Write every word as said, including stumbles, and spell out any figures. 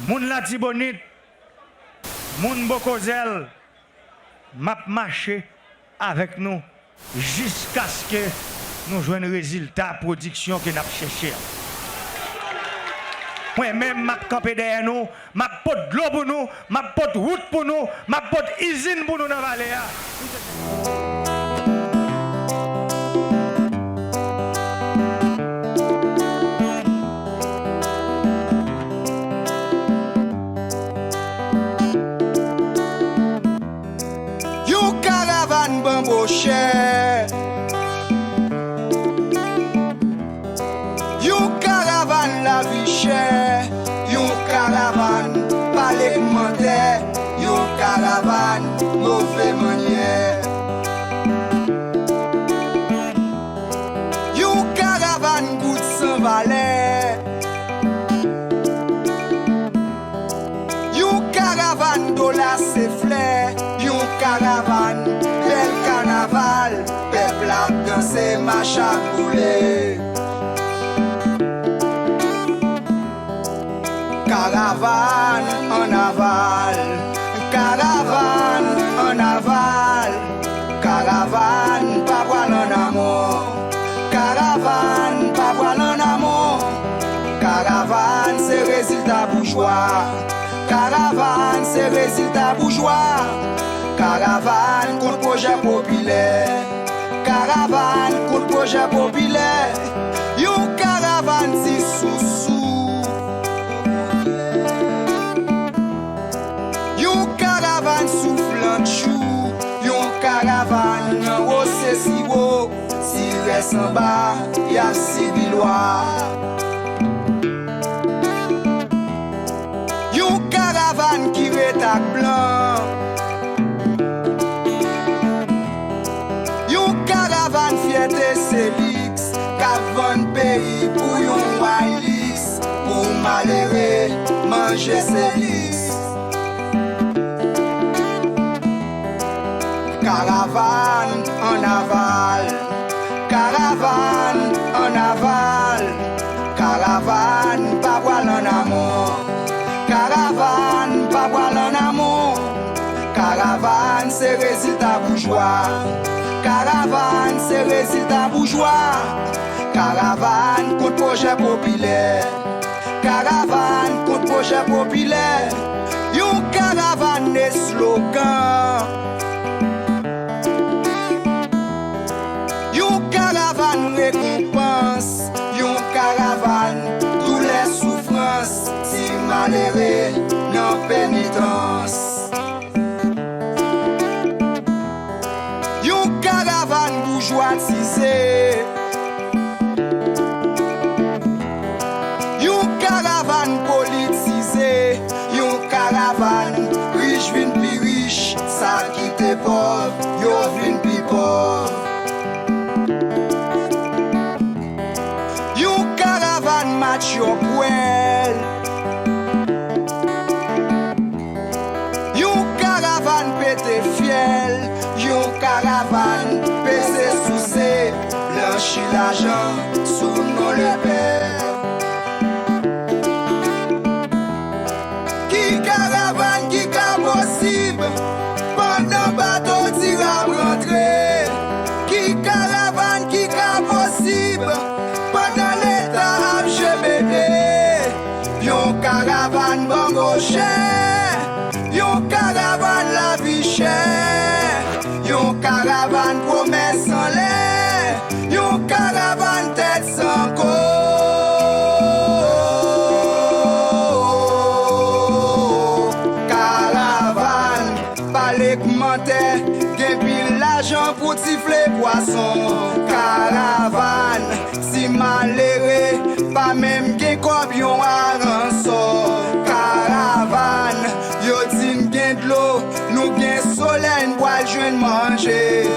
Moun Latibonit, moun Bokozèl, m ap mache avèk nou jiskaske nou jwenn rezilta pwodiksyon ke n ap chèche a. Mwen menm, m ap kanpe dèyè nou, m ap pot dlo pou nou, m ap pot wout pou nou, m ap pot izin pou nou nan vale a. Yon karavàn banbochè. Yon karavàn lavi chè. Yon karavàn pale k mantè. Yon karavàn move mannyè. Yon karavàn goud san valè. Yon karavàn dola se flè. Yon karavàn bèl kanaval. Pèp la ap danse, machak boule. Karavàn ann aval, karavàn ann aval, karavàn pa pral ann amon, karavàn pa pral ann amon, karavàn se rezilta boujwa, karavàn se rezilta boujwa, karavàn kont pwojè popilè. Karavàn kont pwojè popilè, yon karavàn ti sousou. Yon karavàn souflantchou, yon karavàn nan wo se siwo, ti rès anba, y ap sibi lwa. Yon karavàn ki ret ak blan. Yon karavàn fyète se liks k ap vann peyi pou yon wayliks. Pou malere manje se liks. Karavàn ann aval. Karavàn ann aval. Karavàn pa pral ann amon. Karavàn pa pral ann amon. Karavàn se rezilta boujwa. Karavàn se rezilta boujwa. Karavàn kont pwojè popilè. Karavàn kont pwojè popilè. Yon karavàn eslogan. Yon karavàn rekonpans. Yon karavàn doulè soufrans. Ti malere nan penitans. Yon karavàn boujwatize. Yon karavàn politize. Yon karavàn rich vin pi rich. Sa ki te pòv, yo vin pi pòv. Yon karavàn matyòpwèl. Yon karavàn pete fyèl. Yon karavàn peze souse, blanchi lajan sou non Lepè. Ki karavàn ki ka posib pandan bato dir ap rantre? Ki karavàn ki ka posib pandan Leta ap jemede? Yon karavàn banbochè, yon karavàn lavi chè, yon karavàn pwomès anlè, yon karavàn tèt san kò. Karavàn pale k mantè, gen pil lajan pou tifle pwason. Karavàn ti malere, pa menm gen kòb yon aransò. Karavàn, yo di n gen dlo, nou gen solèy, n pral jwenn manje.